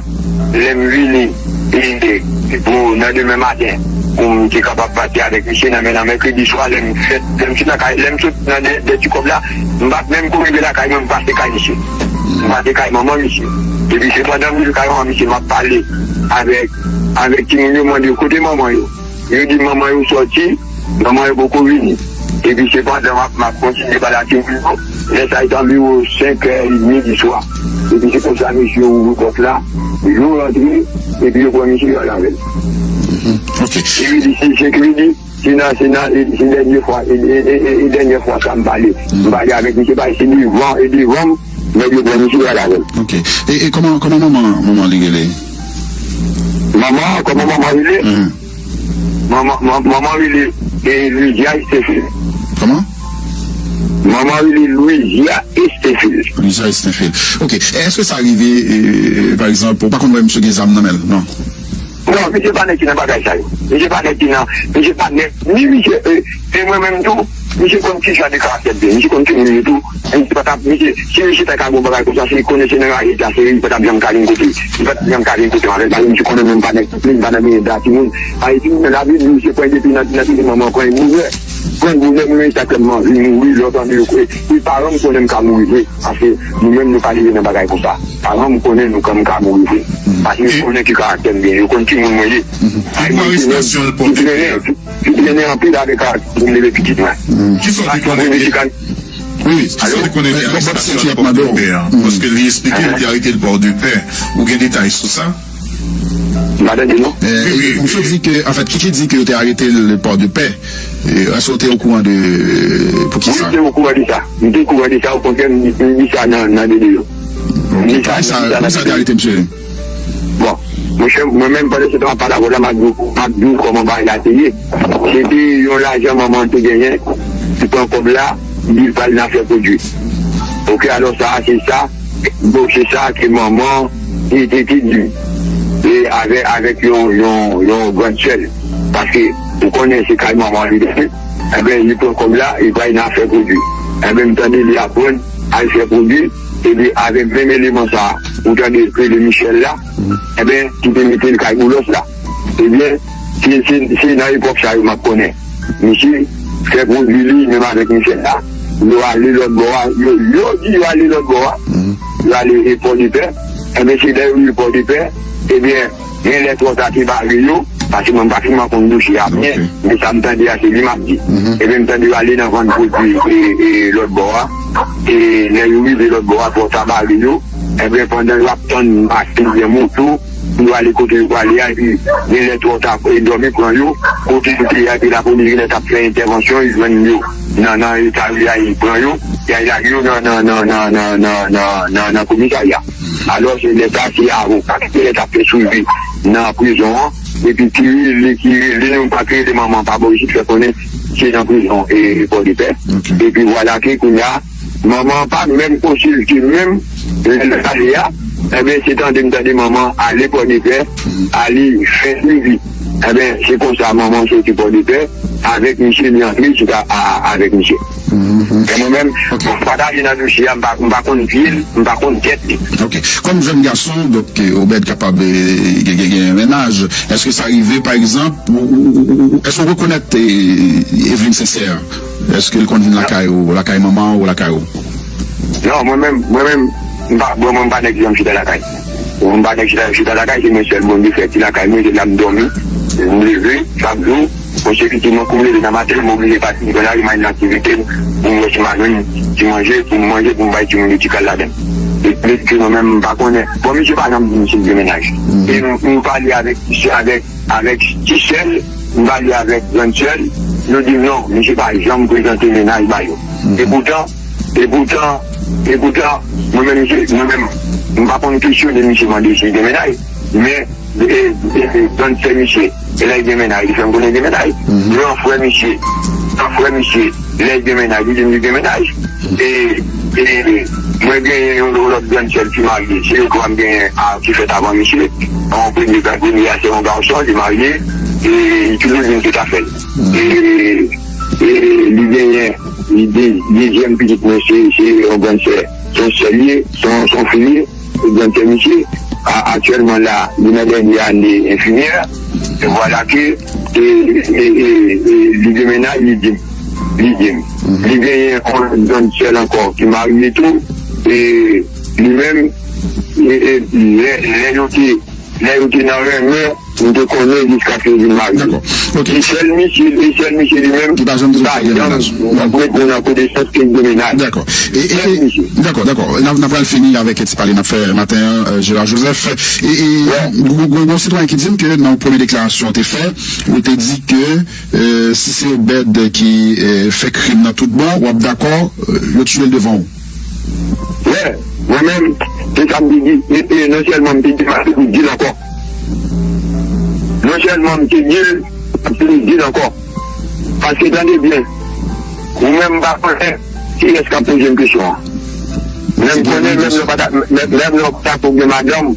lè m vini, e, e, pou nan demen maten, pou m te kapab pati avèk misye nan, men nan mèkredi swa, lè m fèt, lè m sot nan kay, lè m sot nan dè, dè ti kòb la, m pa t menm ko rive lakay mwen, m pase kay misye. M pase kay manman misye. Epi se pandan m rive kay manman misye, m ap pale avèk, avèk timoun yo, mande yo kote manman yo. Yo di manman yo sòti, manman yo poko vini. Epi se pandan m ap, m ap kontinye pale ak timoun yo, lè sa a te anviwon senk è edmi di swa. Epi se konsa mesye yo ouvri pòt la, yo rantre, epi yo pran mesye yo al avè l. Epi li di, se, se ki li di, se nan, se nan, e, se dènye fwa, e, e, e, e, e dènye fwa sa m pale. M pale avèk misye, pale se devan, e devan m, nèg yo pran misye yo al avè l. Ok. E, e kòman, kòman manman, manman li rele? Manman, kòman manman rele? Manman, manman, manman rele, e, Louisia Estefil. Kòman? Manman rele Louisia Estefil. Louisia Estefil. Ok. Èske sa rive, e, pa egzanp, ou pa konn wè misye gen zam nan men l, non? Non, misye pa nèg ki nan bagay sa yo. Misye pa nèg ki nan, misye pa nèg, ni misye, e, e mwen menm tou, misye konn ki jan de karaktè m te ye. Misye konn ki moun m ye tou. Misye pa t ap, misye, si misye ta ka gen yon bagay konsa, se li konnen se nan rayi l ta, se li pa t ap janm ka vin kote. Li pa t ap janm ka vin kote m avè l, paske misye konnen mwen m pa nèg, m pa nan menm dati moun. Ayiti, nan lavi, misye pran depi nan, nan tete manman, pran bouzè. Pran bouzè, mwen menm sa tèlman anvi mouri, lè w tande yo kwè. E paran m konnen m ka mouri vre, paske nou menm nou pa leve nan bagay konsa. Paran m konnen nou, kan m ka mouri vre. Paske yo konnen ki karaktè m gen, yo konn ki moun mwen ye. Ay, mwen se nèg ki trennen, ki trennen anpil avèk karaktè pou m leve pitit mwen. Kisa w te konnen de, wi, wi, kisa w te konnen de arestasyon nan Pòdepè a? Paske li eksplike yo te arete l Pòdepè. Ou gen detay sou sa? M pa tande non. Wi, wi. Misye di ke, anfèt, Kiki di ke yo te arete l Pòdepè. Èske w te okouran de, poukisa? Wi, m te okouran de sa. M te okouran de sa, okontrè, m, m di sa nan, nan videyo. Ok, poukisa, poukisa yo te arete misye? Bon, monchè, mwen menm, pandan se tan, m ap pale avè w la, m ap di w, m ap di w kòman bagay la te ye. Se te yon lajan manman te genyen, li pran kòb la, li di l pral nan afè pwodui. Ok, alò sa, se sa, dosye sa ke manman te, te, te di. E avè, avèk yon, yon, yon grann sè l. Paske, ou konnen, se kay manman li rete. Enben, li pran kòb la, li pral nan afè pwodui. Enben, m tande li aprann al fè pwodui, epi avèk menm eleman sa a, ou tande k rele Michel la, enben, ki te mete l kay Boulos la. Ebyen, se, se, se nan epòk sa yo m ap konnen. Misye fè pwodui li, menm avèk Michel la, yo ale lòt bò a, yo, yo di yo ale lòt bò a, yo ale e Pòdepè, enben, se lè yo rive Pòdepè, ebyen, Genlè twò ta te bare yo, paske mwen m pa tèlman konn dosye a byen, men sa m tande a se li m ap di. Ebyen m tande yo ale nan vann pwodui e, e lòt bò a, e lè yo rive lòt bò a twò ta bare yo, enben pandan yo ap tann machin oubyen moto pou yo ale kote yo prale a, epi genlè twò ta e dòmi pran yo, kote yo te ye a, epi lapolis genlè t ap fè entèvansyon, yo jwenn yo nan, nan eta yo ye a, yo pran yo, y al lage yo nan, nan, nan komisarya. Alò, se lè sa, se avoka ki te lè t ap fè swivi nan prizon an, epi ki rele, ki rele nou, pa ki rele manman pa bò isit, fè konnen se nan prizon e, e Pòdepè. Epi vwala ke kounye a, manman an pa menm konsilte menm, lè l ale a, enben, se tande m tande manman ale Pòdepè, ale fè swivi. Enben, se konsa manman soti Pòdepè, avèk misye, li antre chita a- avèk misye. E mwen menm, m pataje nan dosye a, m pa, m pa konn pye l, m pa konn tèt li. Ok. Kòm jèn gason, donk, eh, Obed kapab, eh, gen, gen, gen mennaj, èske sa rive, pa egzanp, ou, ou, ou, ou, èske ou rekonèt, eh, Eveline Sincère? Èske l konn vin lakay ou, lakay manman ou, lakay ou? Non, mwen menm, mwen menm, m pa, mwen, mwen m pa nèg ki janm chita lakay. Mwen m pa nèg chita, chita lakay, se mwen sèl moun ki fè ti lakay mwen, se la m dòmi, m leve, chak jou, mwen se pitit mwen, kou m leve nan maten, m oblije pati nan lari, m al nan aktivite m, pou m wè si m al jwenn ti manje, pou m manje, pou m bay timoun yo ti kal ladan. E plis ke mwen menm, m pa konnen. Bon, misye pa janm di misye gen mennaj. E m, m pale avèk, avèk avèk ti sè l, m pale avèk grann sè l, yo di m non, misye pa janm prezante mennaj ba yo. E poutan, e poutan, e poutan, mwen menm, misye, mwen menm, m pa konn kesyone misye mande si l gen mennaj, men, e, e, e, grann sè misye, e lè l gen mennaj, li fè m konnen l gen mennaj. Gran frè misye, gran frè misye, lè l gen mennaj, li di m li gen mennaj. E, e, mwen genyen yon lòt grann sè l ki marye. Se yo twa m genyen a, ki fèt avan misye. Yon premye, premye a se yon gason, li marye. E li toujou di m tout afè l. E, e li genyen, li de, dezyèm pitit mwen, se, se yon grann sè. Se yon sè l ye, se yon, se yon fi l ye. Grann sè misye, a, aktyèlman la, li nan dènye ane enfimyè. E vwala ke, e, e, e, e, li gen mennaj, li di m. Li di m. Li genyen yon grann sè l ankò ki marye tou. E li menm, e, e, lè, lè yo te, lè yo te nan renmen, m te konnen jiskaske yo vin marye. Dakò. Ok. E sè l misye, e sè l misye li menm, li pa janm di l gen mennaj. Li pa janm reponn an konesans ke l gen mennaj. Dakò. E, e, e, dakò, dakò. N ap, n ap pral fini avèk ti pale n ap fè maten an, euh, Gérard Joseph. E, e, gon, gon, gon sitwayen ki di m ke nan yon premye deklarasyon w te fè, ou te di ke, euh, si se Obed ki, euh, fè krim nan tout bon, w ap dakò, euh, yo tiye l devan ou. Wè, mwen menm, se sa m te di. E, e non sèlman m te di, m ap toujou di l ankò. Non sèlman m te di l, m ap toujou di l ankò. Paske tande byen, ou menm m pa konnen kiyès k ap poze m kesyon an. Men m konnen menm lè w pa ta, menm, menm lè w pa ta ko gen madanm,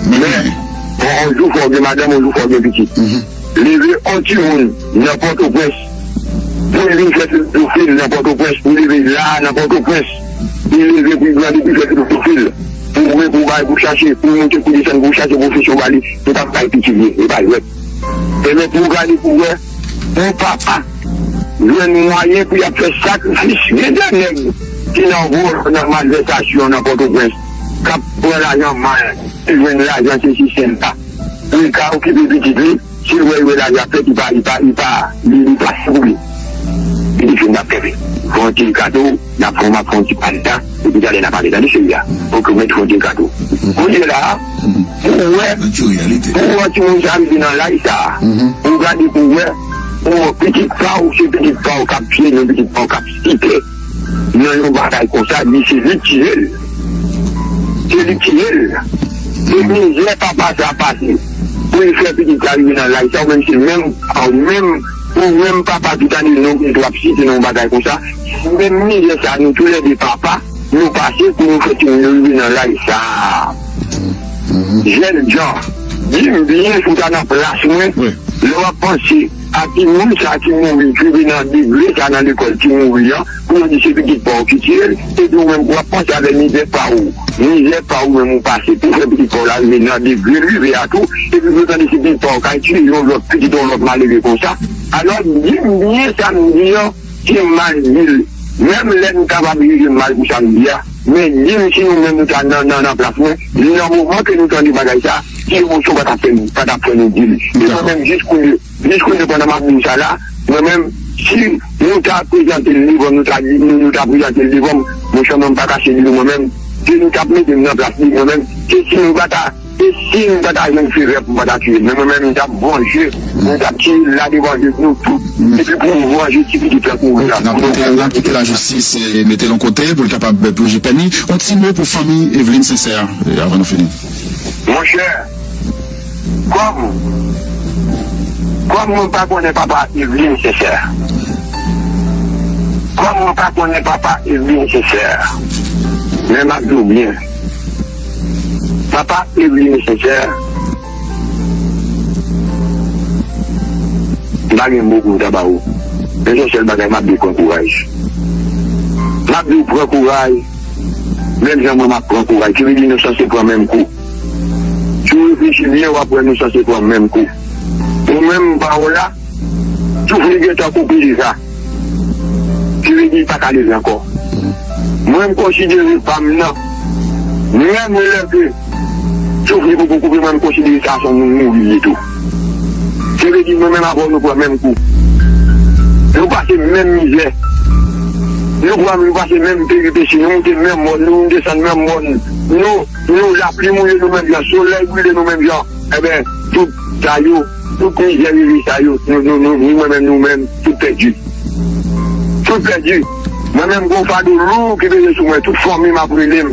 men yon, yon jou fò w gen madanm, yon jou fò w gen pitit. Leve yon timoun nan Pòtoprens pou l vin fè pedofil nan Pòtoprens, pou l leve la a nan Pòtoprens, pou l leve pou l grandi pou l fè pedofil, pou w, pou w bay, pou w chache, pou w monte, pou w desann, pou w chache pwofesyon ba li, pou w pa bay pitit li, e pa jwèt. Ebyen pou w gade pou w wè, yon papa jwenn mwayen pou y ap fè sakrifis. Gen de nèg ki nan vòlò, nan malvèsasyon nan Pòtoprens, k ap pran lajan mal, ki jwenn lajan sesi sèl la. Pou l ka okipe pitit li, si l wè, l wè lajan ap fèt, li pa, li pa, li pa, li, li pa sou li. Li di, "Fè m ap kenbe. Fè yon ti kato, n ap fè, m ap fè yon ti pale la, epi talè n a pale, tande cheri a. Ok, mèt fè yon ti kato." Kounye la a, pou w wè, pou w wè timoun sa rive nan laj sa a, pou w gade pou w wè, pou w wè pitit pa w, se pitit pa w k ap pye, non pitit pa w k ap site. Nan yon bagay konsa, li se li k tiye l. Se li k tiye l. Se mizè papa sa pase. Pou li fè pitit sa rive nan laj sa, ou menm se menm, ou menm, ou menm papa ki tande non pitit w ap site nan yon bagay konsa. Se menm mizè sa nou toulède papa, nou pase pou nou fè timoun yo rive nan laj sa. Jèn jan, di m byen si w ta nan plas mwen, lè w ap panse a timoun sa ki mouri, ki rive nan degre sa nan lekòl ki mouri an, pou yo di se pitit pa w ki tiye l, epi ou menm w ap panse avèk mizè pa w, mizè pa w menm ou pase pou fè pitit pa w la rive nan degre l rive a tou, epi pou tande se pitit pa w k al tiye yon lòt pitit yon lòt malere konsa. Alò, di m byen sa m di an, si m mal di l, menm lè m kapab jije m mal pou sa m di a, men di m si nou menm nou ta nan, nan, nan plas mwen, nan moman ke nou tande bagay sa, ki emosyon pa t ap fè, pa t ap fè nou di l. E mwen menm, jis kounye, jis kounye pandan m ap di w sa la, mwen menm, si nou ta prezante l devan m, nou ta di, nou, nou ta prezante l devan m, monchè, mwen m pa kache di nou, mwen menm, si nou t ap mete m nan plas li, mwen menm, se si nou pa ta, se si nou pa ta jwenn favè pou m pa ta tiye l. Men mwen menm, m t ap vanje, m t ap tiye l la devan je nou tout, epi pou m vanje ti pitit la kouri la. N ap kite, n ap kite lajistis, eh, mete l yon kote pou l kapab ploje pèn li. Yon ti mo pou fanmi Eveline Sincère, eh, avan nou fini. Monchè, Kòm, kòm mwen pa konnen papa Eveline Sincère, kòm mwen pa konnen papa Eveline Sincère, men m ap di w byen, papa Eveline Sincère, m pa gen mo pou m ta ba ou. Men yon sèl bagay m ap di w, pran kouraj. M ap di w pran kouraj, menm jan mwen m ap pran kouraj. Ki vle di nou sanse pran menm kou. Si w reflechi byen, w ap wè nou sanse pran menm kou. Ou menm, pawòl la, souf li gentan koupe deja. Ki vle di li pa ka leve ankò. Mwen, m konsidere pa m nan, menm lè ke souf li poko koupe, mwen, m konsidere sa se yon moun mouri li ye tou. Ki vle di mwen menm avè w nou pran menm kou. Nou pase menm mizè. Nou pran, nou pase menm peripesi. Nou moute menm mòn, nou desann menm mòn. Nou, nou lapli mouye nou menm jan, solèy brile nou menm jan. Enben, tout sa yo, tout mizè rele sa yo, nou, nou, nou, nou, mwen menm, nou menm, tout pèdi. Tout pèdi. Mwen menm, gon fado lou ki peze sou mwen, tout fanmi m ap rele m.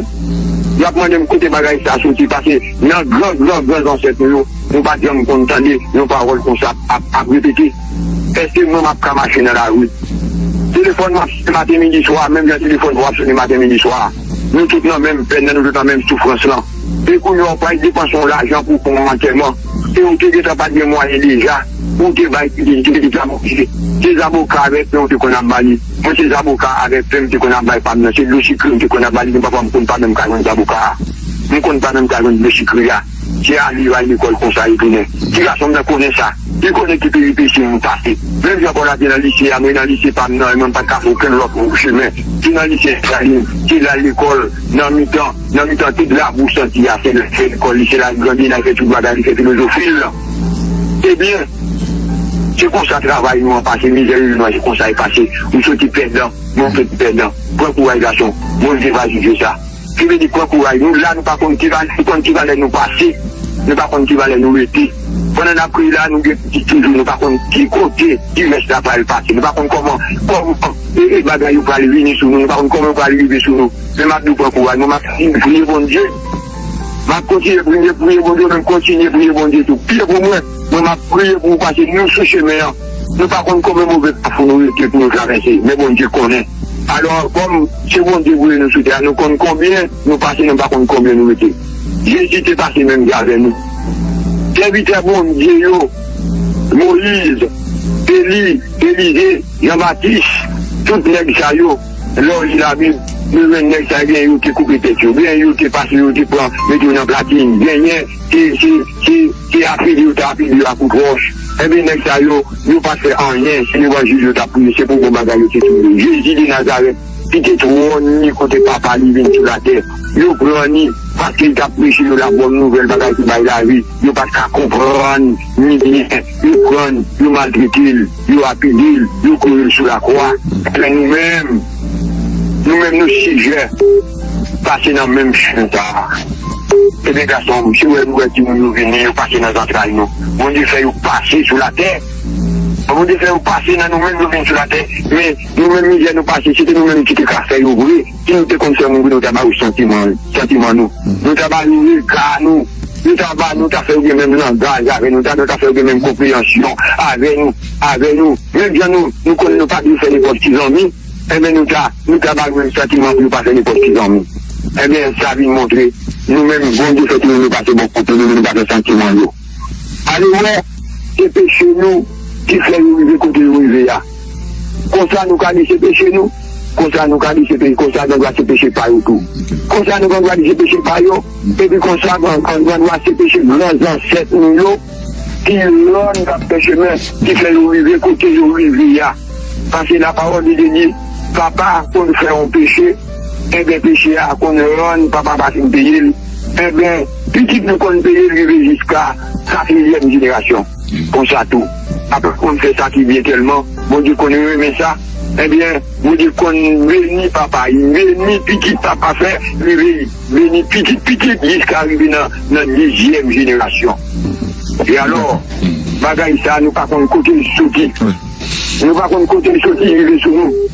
Y ap mande m kote bagay sa soti, paske nan gran, gran, gran zansèt nou yo, nou pa t janm konn tande yon pawòl konsa ap, ap repete. Èske mwen m ap ka mache nan lari? Telefòn m ap sone maten, midi, swa, menm jan telefòn pa w ap sone maten, midi, swa. Nou tout nan menm pèn nan, nou tout nan menm soufrans lan. E kounye a, w pral depanse yon lajan pou w fè yon antèman. E ou te gentan pa t gen mwayen deja. Ou te bay, te, te, te, te zaboka avèk pen ou te konn ap ba li. Mwen, se zaboka avèk pen m te konn ap bay pa m nan. Se dlo sikre m te konn ap ba li. Men pafwa, m konn pa menm ka jwenn zaboka a. M konn pa menm ka jwenn dlo sikre a. Se ale yo al lekòl konsa yo tounen. Ti gason m nan konnen sa. Li konnen ki peripesi m pase. Menm jan Paula te nan lise a, mwen nan lise pa m nan, mwen m pa t ka fè okenn lòt chemen. Se nan lise a li, se la l lekòl, nan mitan, nan mitan tout labou santi a, se la l fè lekòl li, se la l grandi, la l fè tout bagay, li fè filozofi l lan. Ebyen, se konsa travay nou an pase, mizè nou an, se konsa l pase. Ou soti pèdan, mwen soti pèdan. Pran kouraj gason, Bondye va jije sa. Ki vle di pran kouraj. Nou la, nou pa konn ki valè, nou konn ki valè nou pase. Nou pa konn ki valè nou rete. Pandan n ap kriye la, nou gen pitit toujou. Nou pa konn ki kote ki rès la pral pase. Nou pa konn kòman, kòman, e, e, bagay yo pral vini sou nou. Nou pa konn kòman yo pral rive sou nou. Men m ap di w pran kouraj. Mwen, m ap kontinye priye Bondye. M ap kontinye priye, priye Bondye. Mwen, m kontinye priye Bondye tou. Priye pou mwen. Mwen, m ap priye pou ou, paske nou sou chemen an. Nou pa konn konbyen move kafou nou rete pou nou travèse. Men Bondye konnen. Alò, kòm se Bondye voye nou sou tè a, nou konn konbyen nou pase, nou pa konn konbyen nou rete. Jezi te pase menm jan avè nou. Sèvitè Bondye yo, Moyiz, Eli, Elize, Janbatis, tout nèg sa yo, lè w li Labib, nou jwenn nèg sa yo, genyen yo te koupe tèt yo, genyen yo te pase yo, te pran, mete yo nan platin, genyen se, se, se, se apede yo t ap apede yo ak kout wòch. Enben, nèg sa yo, yo pa t fè anyen, se levanjil yo t ap preche, se pou bon bagay yo te touye. Jezi de Nazarèt, kite twòn li kote Papa li vin sou latè. Yo pran li, paske li t ap preche yo labòn nouvèl bagay ki bay lavi. Yo pa t ka konprann ni byen. Yo pran l, yo maltrete l, yo apede l, yo kloure l sou lakwa. Enben, nou menm, nou menm, nou sijè pase nan menm chemen sa a. Ebyen, gason, misye wè nou wè timoun yo vini, yo pase nan zantray nou. Bondye fè yo pase sou latè. Bondye fè yo pase nan nou menm, yo vin sou latè. Men, nou menm, mizè nou pase, si se te nou menm ki te ka fè yo vre, si nou te konn fè moun vre, nou ta ba yo santiman, santiman nou. Nou ta ba yo rega nou. Nou ta ba, nou ta fè yo gen menm langaj avè nou, ta, nou ta fè yo gen menm konpreyansyon avè nou, avè nou. Menm jan nou, nou konn nou pa dwe fè nenpòt ki zanmi, enben nou ta, nou ta ba yo menm santiman pou yo pa fè nenpòt ki zanmi. Enben, sa vin montre, nou menm, Bondye fè tounen nou pase bò kote, nou menm nou pa fè santiman yo. Alewè, se peche nou ki fè yo rive kote yo rive a. Konsa nou ka di se peche nou, konsa nou ka di se peche, konsa nou ka di se peche pa yo tou. Konsa nou ka di se peche pa yo, epi konsa nou ka di se peche gran zansèt nou yo, ki rann k ap fè chemen, ki fè yo rive kote yo rive a. Paske lapawòl de Dye di, papa konn fè yon peche, enben peche a konn rann papa pa fin peye l. Enben, pitit nou konn peye l rive jiska katriyèm jenerasyon. Konsa tou, papa konn fè sa ki byen tèlman, Bondye konn renmen sa. Enben, Bondye konn beni papa, beni pitit papa fè, rive beni pitit pitit jiska rive nan, nan dizyèm jenerasyon. E alò, bagay sa, nou pa konn kote l soti. Nou pa konn kote l soti rive sou nou.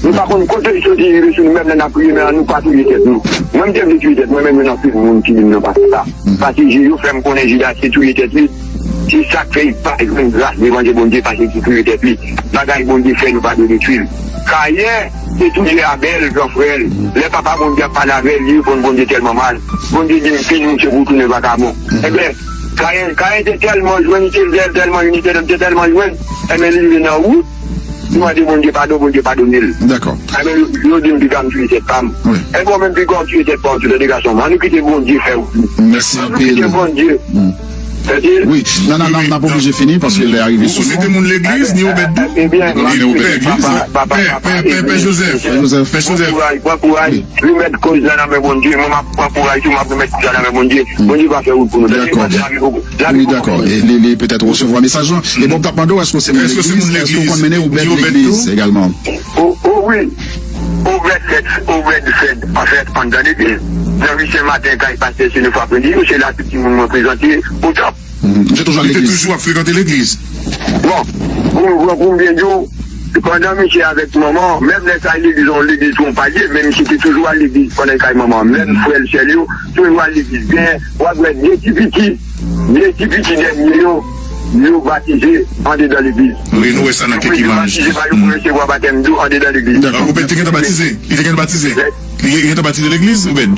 Nou pa konn kote l soti rive sou nou, menm lè n ap priye, men an nou pa touye tèt nou. Mwen, m te vle touye tèt mwen, men mwen anpil moun ki vin nan pase sa. Paske je yo fè m konnen Jidas te touye tèt li. Se sa k fè li pa jwenn gras devan je Bondye, paske li te touye tèt li. Bagay Bondye fè, nou pa dwe detwi l. Kayen te touye Abèl, gran frè l. Lè Papa Bondye ap pale avè l, li reponn Bondye tèlman mal. Bondye di l, fini w, se pou w tounen vakabon. Enben, Kayen, Kayen te tèlman jwenn, li te tèl-, tèlman jwenn, li te tèlman jwenn, enben, li rive nan wout, Li mande Bondye padon, Bondye padone l. Dakò. Ebyen, yo, yo di m piga m tiye tèt pa m. Wi. Ebyen, ou menm piga w tiye tèt pa w tou, tande gason m. Ann nou kite Bondye fè wout li. Mèsi anpil. Ann nou kite Bondye. Wi, nan, nan, nan, n ap oblije fini paske lè a rive sou nou. Ou se te moun legliz, ni Obèd tou? Ebyen, ni Obèd legliz. Pè, pè, pè, pè Jozèf. Pè Jozèf. Pè Jozèf. Pran kouraj, pran kouraj. Wi. Remèt koz la nan men Bondye. Mwen, m ap pran kouraj tou, m ap remèt koz la nan men Bondye. Bondye va fè wout pou nou. Dakò. Wi, dakò. E li, li petèt resevwa mesaj lan. E bon, m t ap mande w, èske w se moun legliz? Èske w se moun legliz? Èske w konn mennen Obèd legliz egalman? O, o, wi. Obèd fèt, Obèd fèt, an fèt, anndan legliz. Nan uit è maten, kay pastè, se nèf aprèmidi, se la tout timoun mwen prezante o top. Misye toujou al legliz. Li te toujou ap frekante legliz. Bon, pou, pou, pou m byen di w, pandan misye avèk manman, menm lè sa legliz, yon legliz Fwonpalye, men misye te toujou al legliz pandan l kay manman. Menm frè l, sè l yo, toujou al legliz. Gen, w ap wè de ti piti, de ti piti dènye yo, yo batize andedan legliz. Wi, nou wè sa nan kèk imaj. Batize pa yo pou resevwa batèm dlo andedan legliz. Dakò. Obèd te gentan batize? Li te gentan batize? Li, li gentan batize legliz, Obèd?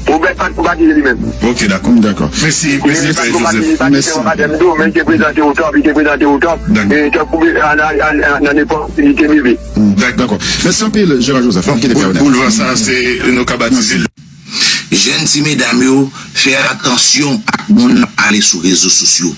Obèd pa t batize li menm. Ok, dakò. Dakò. Mèsi, mèsi, Pè Jozèf. Mèsi. Li te prezante o top, li te prezante o top. Dakò. E tankou, a, a, a, a, nan epòk, li te leve. Dakò. Mèsi anpil, Jera Jozèf. Bon, boulva sa, se, nou ka batize l. Jèn ti medam yo, fè atansyon ak moun n ap pale sou rezo sosyo.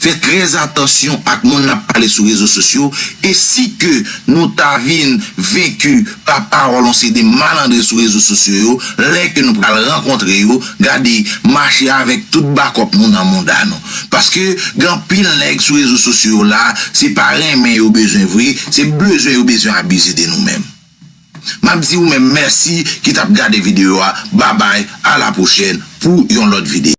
Fè trè atansyon ak moun n ap pale sou rezo sosyo, e si ke nou ta vin venki pa pawòl yon seri de malandren sou rezo sosyo yo, lè ke nou pral rankontre yo, gade, mache avèk tout bakòp moun nan mouda nou. Paske gen anpil nèg sou rezo sosyo yo la, se pa renmen yo bezwen vre, se bezwen yo bezwen abize de nou menm. M ap di ou menm mèsi ki t ap gade videyo a. Babay, a la pwochèn pou yon lòt videyo.